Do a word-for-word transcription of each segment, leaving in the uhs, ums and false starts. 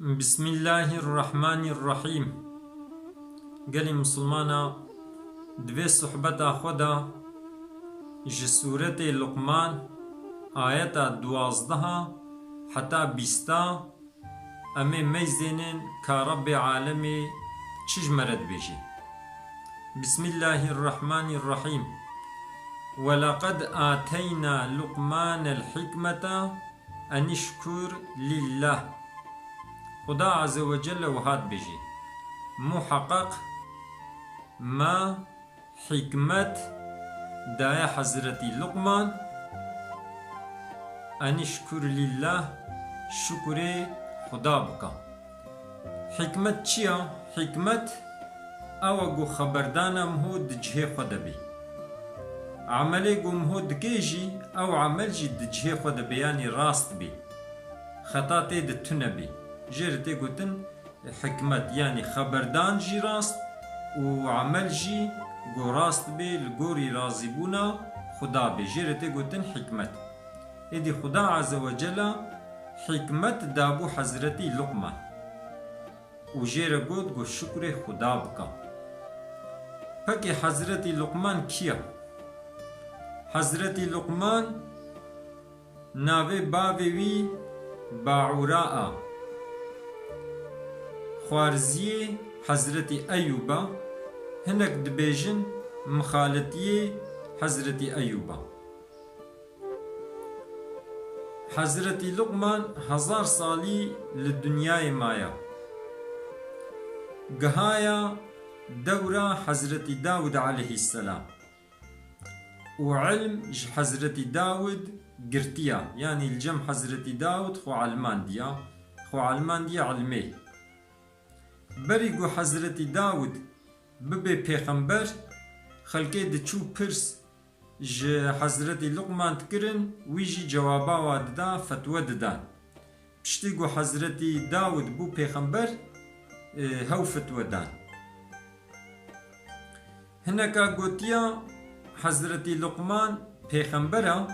Bismillahirrahmanirrahîm. Gelî misilmana, di vê sohbeta xwe de ji sûretê Luqman, ayeta duwazdeha heta bîsta, em ê meyzênin ka Rebbê alemê çi ji me re dibêje. Bismillahirrahmanirrahîm. Welaqad ateyna Luqmanel hikmete enişkur lillah. Xuda Azze ve Celle wiha dibêje, muheqeq me hikmet daye Hezretî Luqman, enişkur lillah, şukurê Xuda bike. Hikmet çi ya? Hikmet ew e ku xeberdana miho di cihê xwe de bê. Emelê ku miho dike jî, ew emel jî di cihê xwe de bê, yanî rast bê. Xeta tê de tune bê. Jê re tê gotin hikmet, yanî xeberdan jî rast û emel jî ku rast bê, li gorî razîbûna Xuda bê. Jê re tê gotin hikmet. Êdî Xuda Azze ve Celle hikmet dabû Hezretî Luqman û jê re got, got, şukurê Xuda bike. Pekê Hezretî Luqman kî ye? Hezretî Luqman navê bavê wî Baûra a. Xwarziyê Hezretî Eyûb a. Hinek dibêjin mixaletiyê Hezretî Eyûb a. Hezretî Luqman hezar salî li dinyayê maya. Gihaya dewra Hezretî Dawid aleyhisselam. Û ilm ji Hezretî Dawid girtiya, yanî li cem Hezretî Dawid xwe elmandiya, xwe elmandiya ilmê. Berî ku Hezretî Dawid bibe pêxember, xelkê diçû pirs ji Hezretî Luqman dikirin, wî jî cewaba wa dida, fetwe didan. Piştî ku Hezretî Dawid bû pêxember, e, hew fetwe dan. Hineka gotiya Hezretî Luqman pêxember a,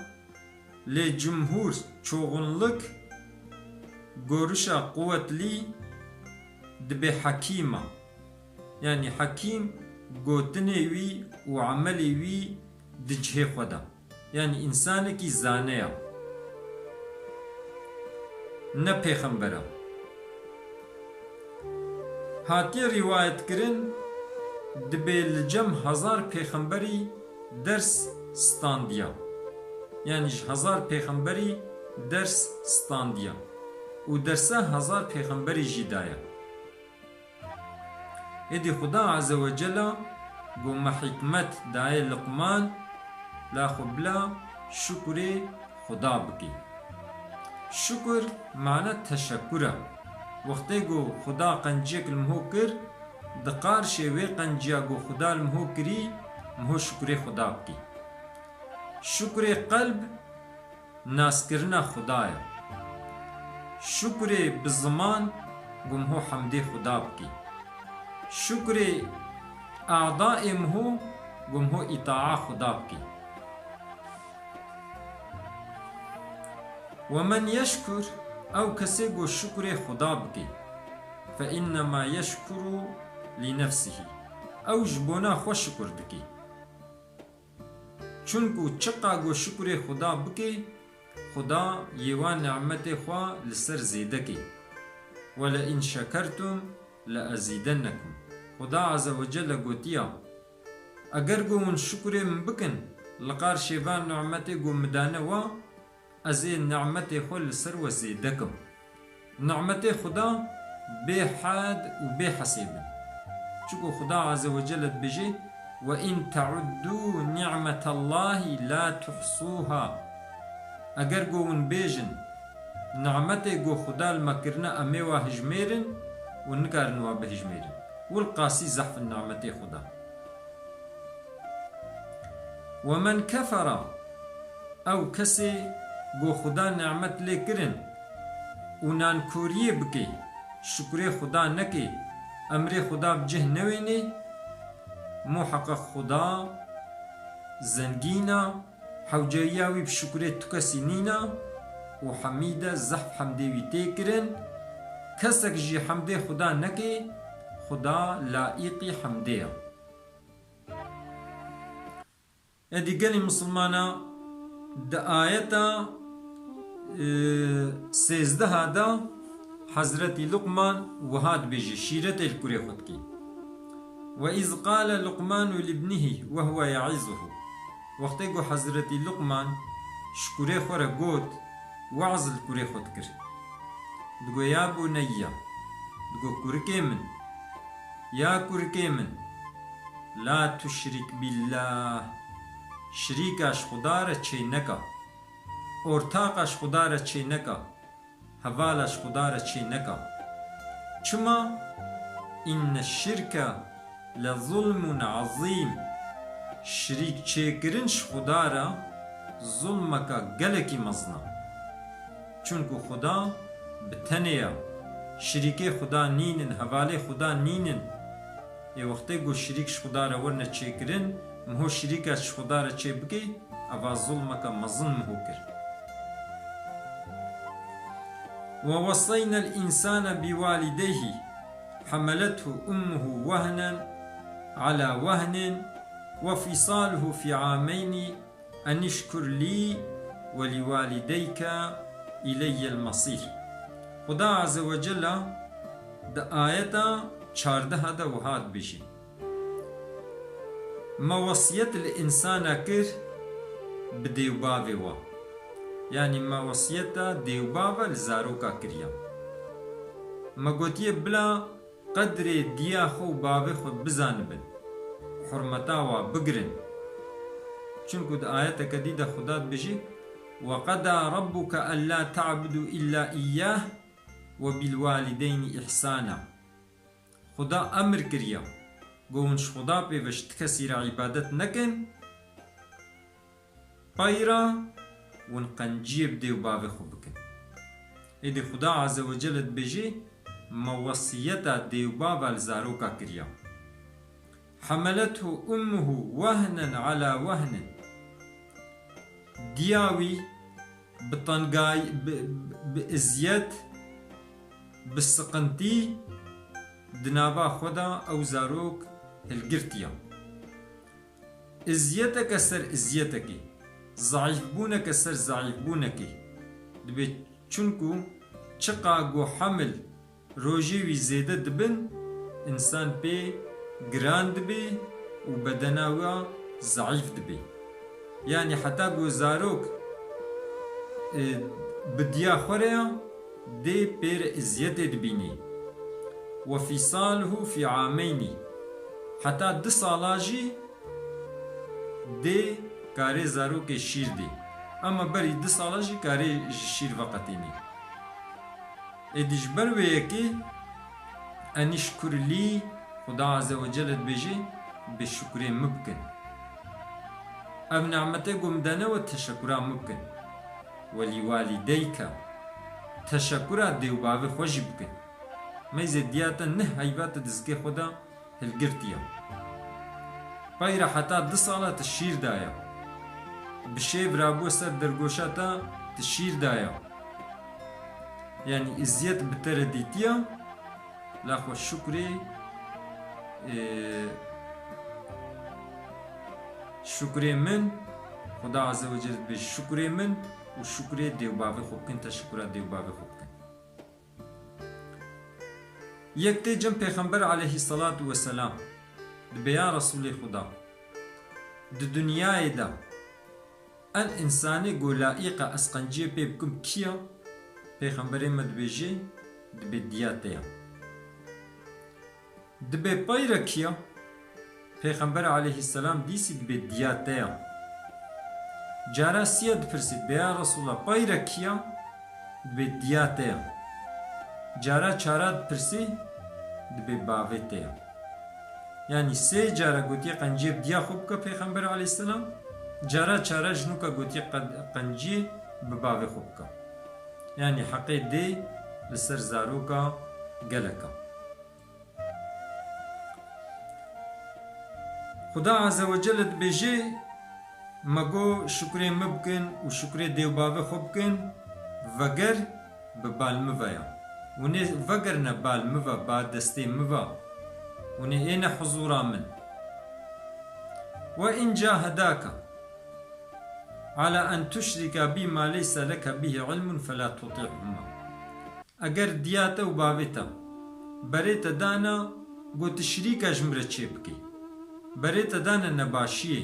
lê cumhûr, çoxunlik, gorişa quwetlî dibe hekîm a. Yanî hekîm gotinê wî û emelê wî di cihê xwe de. Yanî însanekî zane ya. Ne pêxember a. Hatiye rîwayetkirin, dibê li cem hezar pêxemberî ders standiya. Yanî ji hezar pêxemberî ders standiya. Û dersa hezar pêxemberî jî daye. Êdî Xuda Azze ve Celle got me hikmet daye Luqman, la xwe bila şukurê Xuda bikî. Şukur mane teşekkür e. Wextê ku Xuda qenciyek li miho kir, di qarşê wê qenciya ku Xuda li miho kirî, miho şukurê Xuda bikî. Şukurê qelb naskirina Xuda ye. Şukurê bi ziman ku miho hemdê Xuda bikî. Şukurê adaê miho ku miho îtaa Xuda bikî. Ve men yeşkur, ew kesê ku şukurê Xuda bikê, fe innema yeşkuru li nefsihî, ew ji bona xwe şukur dikê. Çunku çiqa ku şukurê Xuda bikê, Xuda yê wan nimetê xwe li ser zêde kê. Ve le in şekertum le ezîdennekum. Xuda Azze ve Celle gotiya, eger ku hûn şukurê min bikin, li qarşê van nimetê ku min dane we, ez ê nimetê xwe li ser we zêde kim. Nimetê Xuda bê hed û bê hesêb in. Çiku Xuda Azze ve Celle dibêje, "Ve in teuddu ni'metallahî la tuhsuha." Eger ku hûn bêjin, nimetê ku Xuda li me kirine, em ê wa hijmêrin, hûn nikarin wa bihijmêrin. Wilqasî zehf in nimetê Xuda. Ve men kefera, ew kesê ku Xuda nimet lê kirin û nankoriyê bikê, şukurê Xuda nekê, emrê Xuda bi cih newênê, muheqeq Xuda zengîn a, hewceyiya wî bi şukurê tu kesî nîna û hemîd e, zehf hemdê wî tê kirin. Kesek jî hemdê Xuda neke, Xuda laîqî hemdê ye. Êdî gelî misilmana di ayeta, e, sêzdeha de Hezretî Luqman wiha dibêje, şîretê li kurê xwe dikê. Ve iz qale Luqmanu libnihi ve huve yaizuhu. Wextê ku Hezretî Luqman ji kurê xwe re got, we'z li kurê xwe dikir. Digo, ya buneyye, digo, kurikê min, ya kurikê min, la tuşrik billah, şirîka ji Xuda re çêneka, ortaqa ji Xuda re çêneka, hevala ji Xuda re çêneka. Çima? Inne şirke le zulmun azîm. Şirîk çêkirin ji Xuda re zulmeka gelekî mezin e. Çunku Xuda bi tenê ye. Şirîkê Xuda nînin, hevalê Xuda nînin. Ê wextê ku şirîk ji Xuda re werine çêkirin, miho şirîka ji Xuda re çê bikê, eva zulmeke mezin miho kir. ووصينا الإنسان بوالديه حملته أمه وهنا على وهن وفصاله في عامين أن اشكر لي ولوالديك إلي المصير. Xuda Azze ve Celle di ayeta çardeha de wiha dibêje, me wesiyet li însana kir bi dê û bavê we. Yanî me wesiyeta dê û bava li zaroka kiriye. Me gotiye bila qedrê diya xwe û bavê xwe bizanibin, hurmeta wa bigirin. Çunku di ayeteke dî de Xuda dibêje, "Ve qeda rabbuke ellâ ta'budû illâ iyyâh ve bil walideynî ihsâna." Xuda emir kiriye, got, hûn ji Xuda pê ve ji ti kesî re îbadet nekin, peyra hûn qenciyê bi dê û bavê xwe bikin. Êdî Xuda Azze ve Celle dibêje, me wesiyeta dê û bava li zaroka kiriya. Hemeletu ummuhu wehnen ala wehnin. Diya wî bi tengay-, bi, bi, bi eziyet, bi siqintî di nava xwe de ew zarok hilgirtiye. Eziyeteke ser eziyetekê, zeîfbûneke ser zeîfbûnekê dibe, çunku çiqa ku hemil rojê wî zêde dibin, însan pê giran dibê û bedena wî zeîf dibê. Yanî heta ku zarok, e, bi diya xwe re ya, dê pê re eziyetê dibînî. Ve fîsaluhu fî ameynî. Heta du sala jî dê karê zarokê şîr dê. Ama berî du sala jî karê ji şîr veqetînê. Êdî ji ber wê yekê enîşkur lî, Xuda Azze ve Celle dibêje, bi şukurê min bikin. Ev nimetê ku min dane we teşekura min bikin. Welî walîdeyke, teşekura dê û bavê xwe jî bikin. Meyzê diya te neh heyva te di zikê xwe de hilgirtiye. Peyra heta du sala tu şîr daye. Bi şêv rabû ser dergoşa te tu şîr daye. Yanî eziyet bi te re dîtiye, la xwe şukrê, e, şukrê min, Xuda Azze ve Celle dibêje şukrê min û şukrê dê û bavê xwe bikin, teşekura dê û bavê xwe bikin. Yek tê cem Pêxember aleyhisselatu vesselam dibê, ya Resûlê Xuda, di dinyayê de en însanê ku laîq e ez qenciyê pê bikim kî ya? Pêxemberê me dibêje, dibê diya te ya. Dibê peyre kî ya? Pêxember aleyhisselam dîsî dibê diya te ya. Cara siya dipirsî, dibê ya Resulallah, peyre kî ya? Dibê diya te ya. Cara çara dipirsî, dibê bavê te ya. Yanî sê cara gotiye qenciyê bi diya xwe bike Pêxember aleyhisselam, cara çara jinûka gotiye qe-, qenciyê bi bavê xwe bike. Yanî heqê dê li ser zaroka gelek e. Xuda Azze ve Celle dibêje, me got, şukrê min bikin û şukrê dê û bavê xwe bikin, veger bi bal min ve ya. Hûn ê vegerine bal min ve, ba destê min ve. Hûn ê êne huzûra min. Ve in cahedake ala en tuşrike bi ma leyse leke bihi ilmun fela tutihuma. Eger diya te û bavê te berê te dana, got, tu şirîka ji min re çê bikê. Berê te dane nebaşiyê.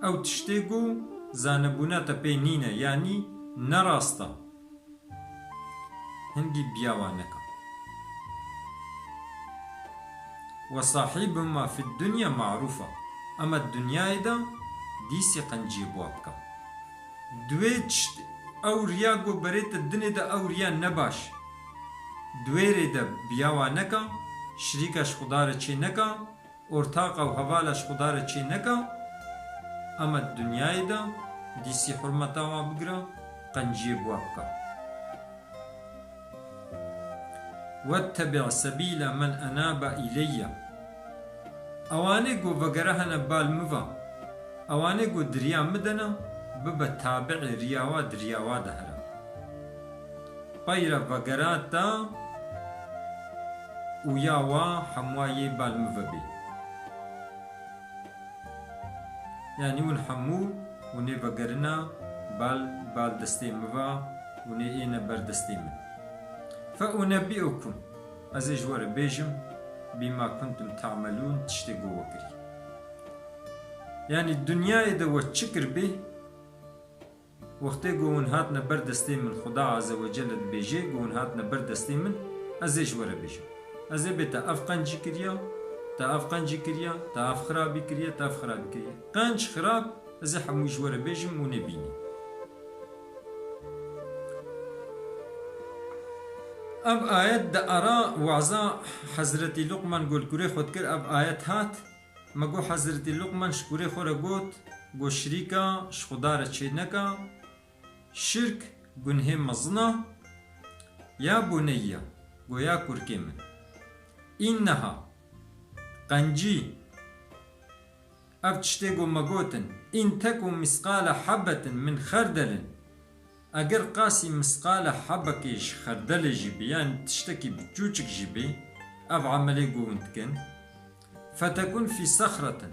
Ew tiştê ku zanebûna te pê nîne, yanî ne rast e. Hingî biya wan neke. Ve sahîbhuma fid dunya ma'rûfa. Ema di dinyayê de dîsî qenciyê bi wa bike. Di wê tişt ew riya ku berê te dinê de ew riya nebaş. Di wê rê de biya wa neke, şirîka ji Xuda re çê neke, ortaqa û hevala ji Xuda re çê neke, ema di dinyayê de dîsî hurmeta wa bigire, qenciyê bi wa bike. Wettebi' sebîle men enabe îleyye. Ewanê ku vegerehene bal min ve, ewanê ku di riya min de ne, bibe tabi'ê riya wa, di riya wa de here. Pey re vegera te û ya wa hemwa yê bal min ve bê. Yanî hûn hemû hûn ê vegerina bal, bal destê min ve, hûn ê êne ber destê min. Fe unebbi'ukum, ez ê ji we re bêjim, bîma kuntum ta'melûn, tiştê ku we kirî. Yanî dinyayê de we çi kiribê, wextê ku hûn hatine ber destê min, Xuda Azze ve Celle dibêje, ku hûn hatine ber destê min, ez ê ji we re bêjim. Ez ê bê te ev qencî kiriya, te ev qencî kiriya, te ev xirabî kiriye, te ev xirabî kiriye. Qenc, xirab, ez ê hemû ji we re bêjim û nêbînî. Ev ayet di ara waza Hezretî Luqman ku li kurê xwe dikir, ev ayet hat. Me got Hezretî Luqman ji kurê xwe re got, got şirîka ji Xuda re çê neke, şirk gunhê mezin e. Ya buneyye, got ya kurkê min. Înneha, qencî, ev tiştê ku me gotin, in teku misqale habbetin min xerdelin, eger qasî misqale habekê ji xerdelê jî bî, yanî tiştekî biçûçik jî bî, ev emelê ku hûn dikin, fetekun fî sexretin,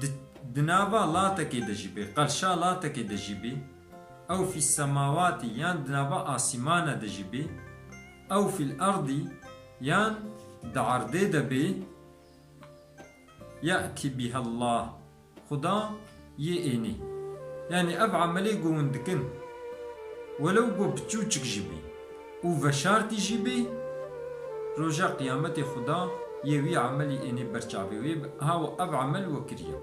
di, di nava latekê de jî bê, qelşa latekê de jî bê, ew fî semawatî, yan di nava asîmana de jî bê, ew fîl erdî, yan di erdê de bê, ye'ti bihallah, Xuda yê ênê. Yanî ev emelê ku hûn dikin, welew ku biçûçik jî bê û veşartî jî bê, roja qiyametê Xuda yê wî emelî ênê ber çavê wê, ha ev emel we kiriye.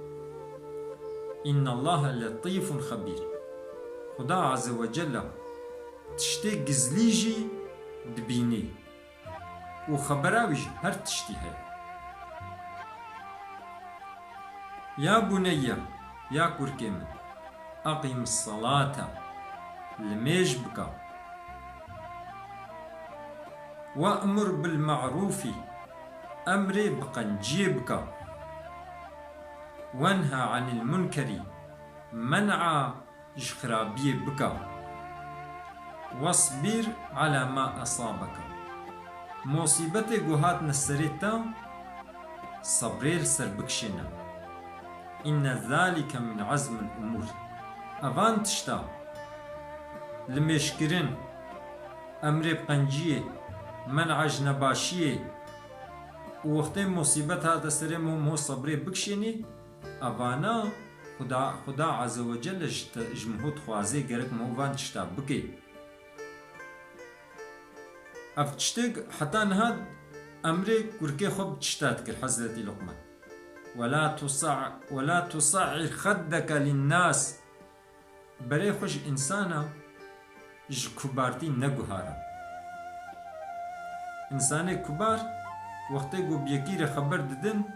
Înnellahe letîfun xebîr. Xuda Azze ve Celle tiştê gizlî jî dibînê. Û xebera wî ji her tiştî heye. Ya buneyye, ya kurkê min, eqîmis salate, limêj bike. We'mur bil ma'rûfî, emrê bi qenciyê bike. Wenha anil munkerî, men'a ji xirabiyê bike. Wasbir ala ma asabeke. Mosîbetê ku hatine serê te, sebrê li ser bikişêne. Inne zalike min azmil umur. Evan tişta, limêjkirin, emrê bi qenciyê, men'a ji nebaşiyê û wextê mosîbet hate serê min, min sebrê bikişênî, evana Xuda, Xuda Azze ve Celle ji te, ji min hû dixwaze gerek min hû van tişta bike. Ev tiştek heta niha emrê kurkê xwe bi tişta dikir Hezretî Luqman. Wela tusa-, wela tusa'ir xeddeke linnas. Berê xwe ji însana ji kubartî neguhara. Însanê kubar, wextê ku bi yekî re xeber didin,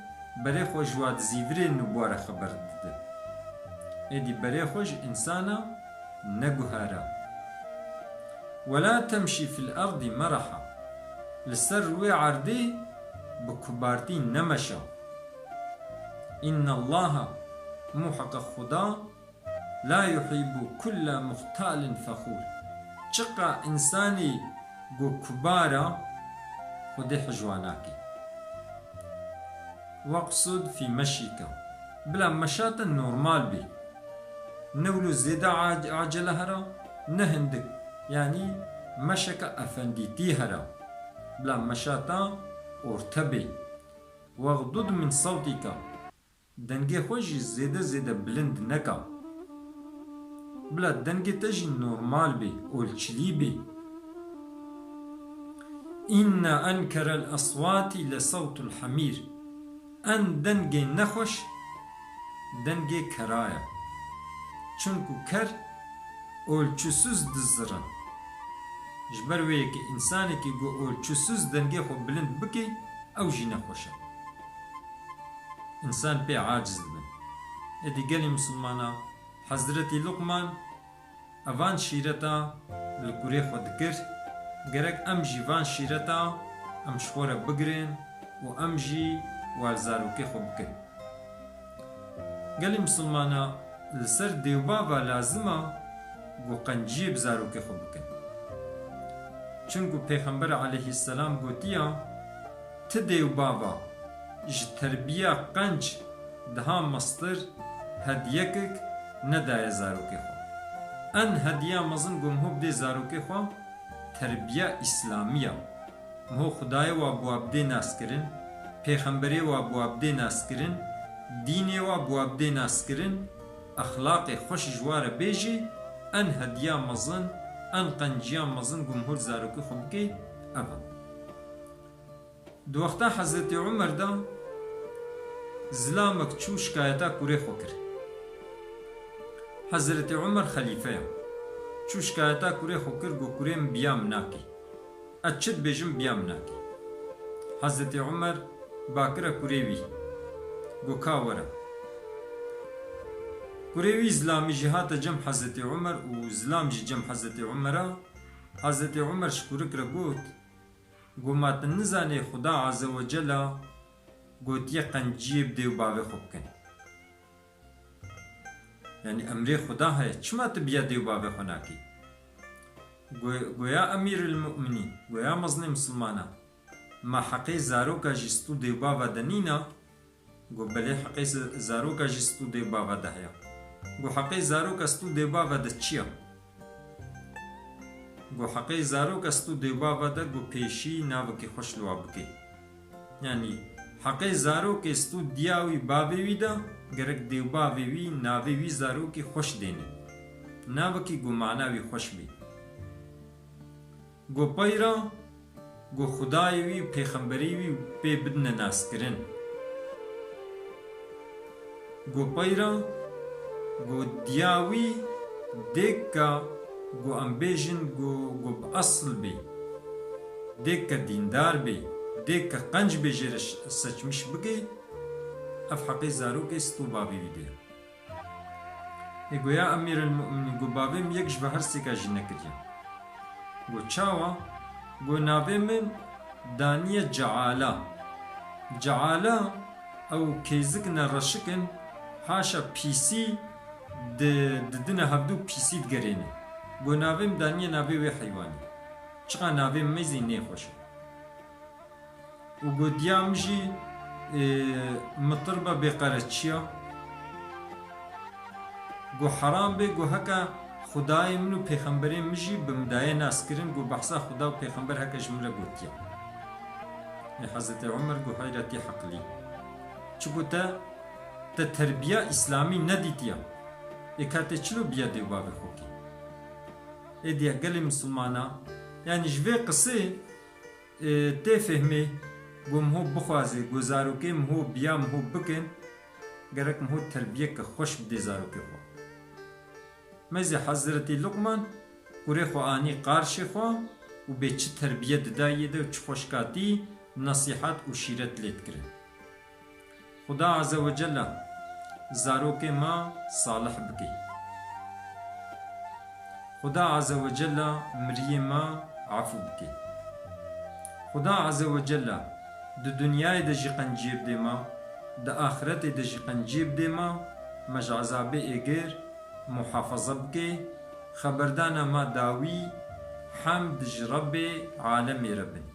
berê xwe ji wa dizîvirên û bi wa re xeber didin. Êdî berê xwe ji însana neguhara. Wela temşî fil erdî meraha. Li ser rûyê erdê bi kubartî nemeşe. Înnellaha, muheqeq Xuda, la yuhîbbu kulle muxtalin fexûr. Çiqa însanî Go kubara Xwedê hijwa nake. Weqsud fî meşîka. Bila meşa te normal bê. Ne wilo zêde ac-, acele here, ne hindik. Yanî meşeke efendîtî here. Bila meşa te orte bê. Wexdud min sewtîka. Dengê xwe jî zêde zêde bilind neka. Bila dengê te jî normal bê, olçilî bê. Înne enkerel eswatî le sewtul hemîr. En dengê nexweş dengê kera ye. Çunku ker olçûsuz dizirin. Ji ber wê yekê însanekî ku olçûsuz dengê xwe bilind bike, ew jî nexweş e. Însan pê aciz dibin. Êdî gelî misilmana Hezretî Luqman evan şîreta li kurê xwe dikir, gerek em jî van şîreta em ji xwe re bigirin û em jî wa li zarokê xwe bikin. Gelî misilmana li ser dêwbava lazim e ku qenciyê bi zarokê xwe bikin. Çunku Pêxember aleyhisselam gotiya, ti dêwbava ji terbiya qenc daha mestir hediyekek nedaye zarokê xwe. En hediya mezin ku miho bidê zarokê xwe terbiya îslamî ya. Miho Xwedayê wa bi wa bidê naskirin, Pêxemberê wa bi wa bidê naskirin, dînê wa bi wa bidê naskirin, exlaqê xweş ji wa re bê jî, en hediya mezin, en qenciya mezin ku miho li zarokê xwe bikê, ev e. Di wexta Hezretî Umer de zilamek çû şikayeta kurê xwe kir. Hezretî Umer xelîfe ye. Çû şikayeta kurê xwe kir, got, kurê min biya min nakê. Ez çi dibêjim biya min nakê. Hezretî Umer ba kire kurê wî. Got, ka were. Kurê wî zilamî jî hate cem Hezretî Umer û zilam jî cem Hezretî Umer a. Hezretî Umer ji kurik re got, got, ma tu nizanê Xuda Azze ve Cella gotiye qenciyê bi dê û bavê xwe bikin? Yanî emrê Xuda heye, çima tu biya dê û bavê xwe nakî? Go-, goya Emîril Mu'minîn, goya mezinê misilmana, ma heqê zaroka jî stû dê û bava de nîna? Go belê, heqê z-, zaroka jî stû dê û bava de heye. Go heqê zaroka stû dê û bava de çi ya? Go heqê zaroka stû dê û bava de, go pêşî navekî xweş li wa bike. Yanî heqê zarokê stû diya wî bavê wî de, gerek dê û bavê wî navê wî zarokî xweş dêne. Navekî go mana wî xweş bî. Go peyra, go Xudayê wî û pêxemberî wî pê bidine naskirin. Go peyra, go diya wî dêka, go em bêjin, go, go bi esil bê, dêka dîndar bê, dêka qenc bê jê re ş-, seçmiş bike, ev heqê zarokê stû bavê wî dê. Ê goya Emîril Mu'minîn, got, bavê min yek ji ve her sêka jî nekiriye. Got, çawa? Got, navê min daniye Ceala. Ceala ew kêzik in e, reşik in, haşa pîsî di-, didine hevdû, pîsî digerêne. Got, navê min daniye navê wê heywanî. Çiqa navê min meyzî nêxweş e. Û go diya min jî, e, mitir be bê qereçiya. Go heram bê, go heke Xudayê min û pêxemberê min jî bi min daye naskirin, go behsa Xuda û pêxember heke ji min re gotiye. Ê Hezretê Umer go heyra tê heqlî. Çi go te, te terbiya îslamî nedîtiye. Ê ka tê çilo biya dê û bavê xwe kî? Ê diya gelê misilmana, yanî ji vê qisê, e, tê fehmê, go miho bixwaze, go zarokê miho biya miho bikin, gerek miho terbiyeke xweş bidê zarokê xwe. Meyzê Hezretî Luqman kurê xwe anî qarşê xwe û bê çi terbiye didayê de û çi xweşkatî, nesîhat û şîret lê dikirin. Xuda Azze ve Celle zarokê me salih bike. Xuda Azze ve Celle miriyê me efû bike. Xuda Azze ve Celle di dinyayê de jî qenciyê bidê me, di axiretê de jî qenciyê bidê me, me ji ezabê êgir muhafaza bike, xeberdana me dawî Hemd ji Rebbê alemê re bin.